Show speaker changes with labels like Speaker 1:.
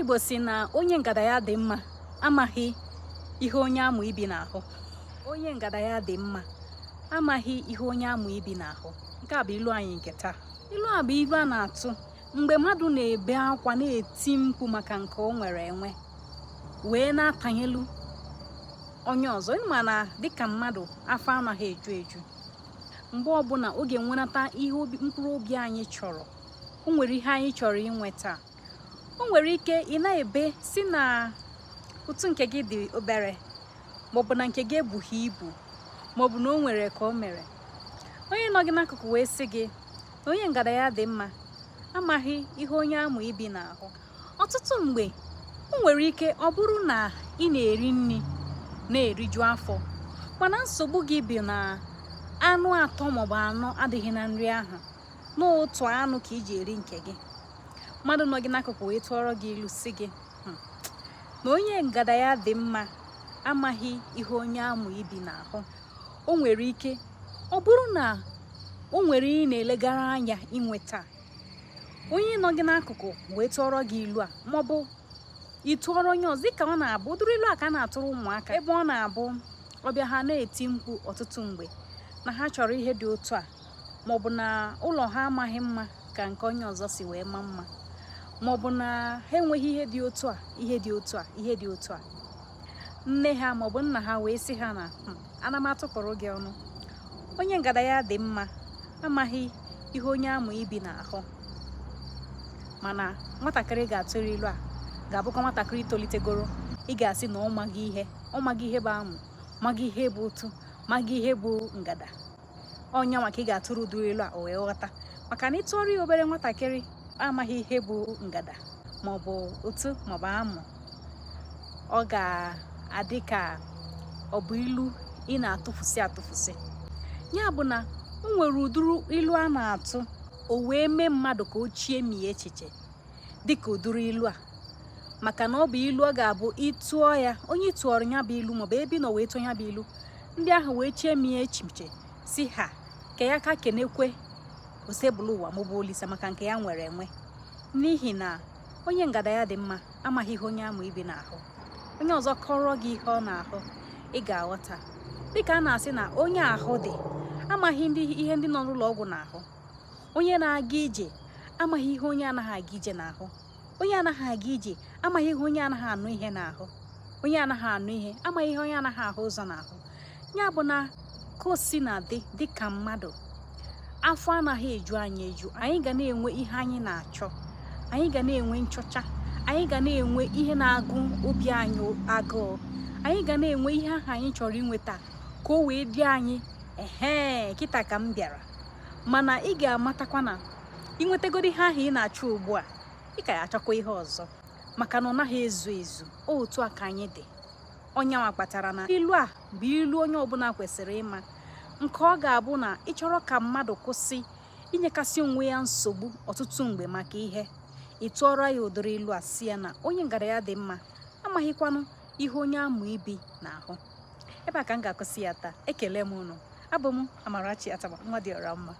Speaker 1: Igbo si na onye ngada ya dị mma amaghị ihe onye amụ ibi na-ahụ. Onye ngada ya dị mma amaghị ihe onye amụ ibi na-ahụ. Nke a bụ ilu anyị nke taa. Ilu a bụ ilu a na-atụ mgbe mmadụ na-ebe akwa, na-eti mkpu maka nke o nwere enwe, wee na-atanyelu onye ọzọ. Ịma na dịka mmadụ, afọ anaghị eju eju. Mgbe ọbụla oge nwenata ihe mkpụrụ obi anyị chọrọ, o nwere ihe anyị chọrọ inweta. O nwere ike ị na-ebe si na ụtụ nke gị dị obere, maọbụ na nke gị ebughị ibu, maọbụ na o nwere ka o mere. Onye nọ gị n'akụkụ wee sị gị na onye ngada ya dị mma amaghị ihe onye amụ ibi na-ahụ. Ọtụtụ mgbe o nwere ike ọ bụrụ na ị na-eri nri na-eriju afọ, mana nsogbu gị bụ na anụ atọ maọbụ anọ adịghị na nri ahụ, n'otu anụ ka iji eri nke gị. Mmadụ nọ gị n'akụkụ wee tụọrọ gị ilu si gị na onye ngada ya dị mma amaghị ihe onye amụ ibi na-ahụ. O nwere ike ọ bụrụ na o nwere ihe na-elegara anya inweta, onye nọ gị n'akụkụ wee tụọrọ gị ilu a, maọbụ ị tụọrọ onye ọzọ. Dịka ọ na-abụ ụdịrị ilu a ka a na-atụrụ ụmụaka, ebe ọ na-abụ ọbịa ha na-eti mkpu ọtụtụ mgbe na ha chọrọ ihe dị otu a, maọbụ na ụlọ ha amaghị mma ka nke onye ọzọ si wee maa mma, maọbụ na ha enweghị ihe dị otu a, ihe dị otu a, ihe dị otu a. Nne ha maọbụ nna ha wee sị ha na ana m atụpụrụ gị ọnụ, onye ngada ya dị mma amaghị ihe onye amụ ibi na-ahụ. Mana nwatakịrị ga-atụrụ ilu a ga-abụkwa nwatakịrị tolitegoro. Ị ga-asị na ọ maghị ihe, ọ maghị ihe bụ amụ, maghị ihe bụ ụtụ, maghị ihe bụ ngada. Onye nwa ka ị ga-atụrụ ụdịrị ilu a, o wee ghọta. Maka na ịtụọrọ ya obere nwatakịrị amaghị ihe bụ ngada maọbụ ụtụ maọbụ amụ, ọ ga-adị ka ọ bụ ilu ị na-atụfusi atụfusi. Ya bụ na o nwere ụdịrị ilu a na-atụ, o wee mee mmadụ ka o chie mie echiche, dịka ụdịrị ilu a. Maka na ọ bụ ilu ọ ga-abụ ịtụọ ya, onye ịtụọrọ ya bụ ilu maọbụ ebe ị nọ wee tụọ ya bụ ilu, ndị ahụ wee chie mie echiche si ha ka ya ka kenekwe Osebụlụwa maọbụ Olisa maka nke ya nwere enwe, n'ihi na onye ngada ya dị mma amaghị ihe onye amụ ibi na-ahụ. Onye ọzọ kọrọ gị ihe ọ na-ahụ, ị ga-aghọta. Dịka a na-asị na onye ahụ dị amaghị ihe ndị nọ n'ụlọ ọgwụ na-ahụ, onye na-aga ije amaghị ihe onye anaghị aga ije na-ahụ, onye anaghị aga ije amaghị ihe onye anaghị anụ ihe na-ahụ, onye anaghị anụ ihe amaghị ihe onye anaghị ahụ ụzọ na-ahụ. Ya bụ na ka o si na dị, dịka mmadụ, afọ anaghị eju anyị eju. Anyị ga na-enwe ihe anyị na-achọ, anyị ga na-enwe nchọcha, anyị ga na-enwe ihe na-agụ obi anyị agụụ, anyị ga na-enwe ihe ahụ anyị chọrọ inweta ka o wee dị anyị ehe kịta ka m bịara. Mana ị ga-amatakwa na inwetagoro ihe ahụ ị na-achọ ugbu a, ị ka ya achọkwa ihe ọzọ, maka na ọ naghị ezu ezu. Otu a ka anyị dị. Onye nwa kpatara na ilu a bụ ilu onye ọbụla kwesịrị ịma, nke ọ ga-abụ na ị chọrọ ka mmadụ kwụsị inyekasị onwe ya nsogbu ọtụtụ mgbe maka ihe, ị tụọrọ ya ụdịrị ilu a, si ya na onye ngada ya dị mma amaghịkwanụ ihe onye amụ ibi na-ahụ. Ebe a ka m ga-akwụsị ya taa. Ekele m unu. Abụ m Amarachi Atama, nwa dị ọra mma.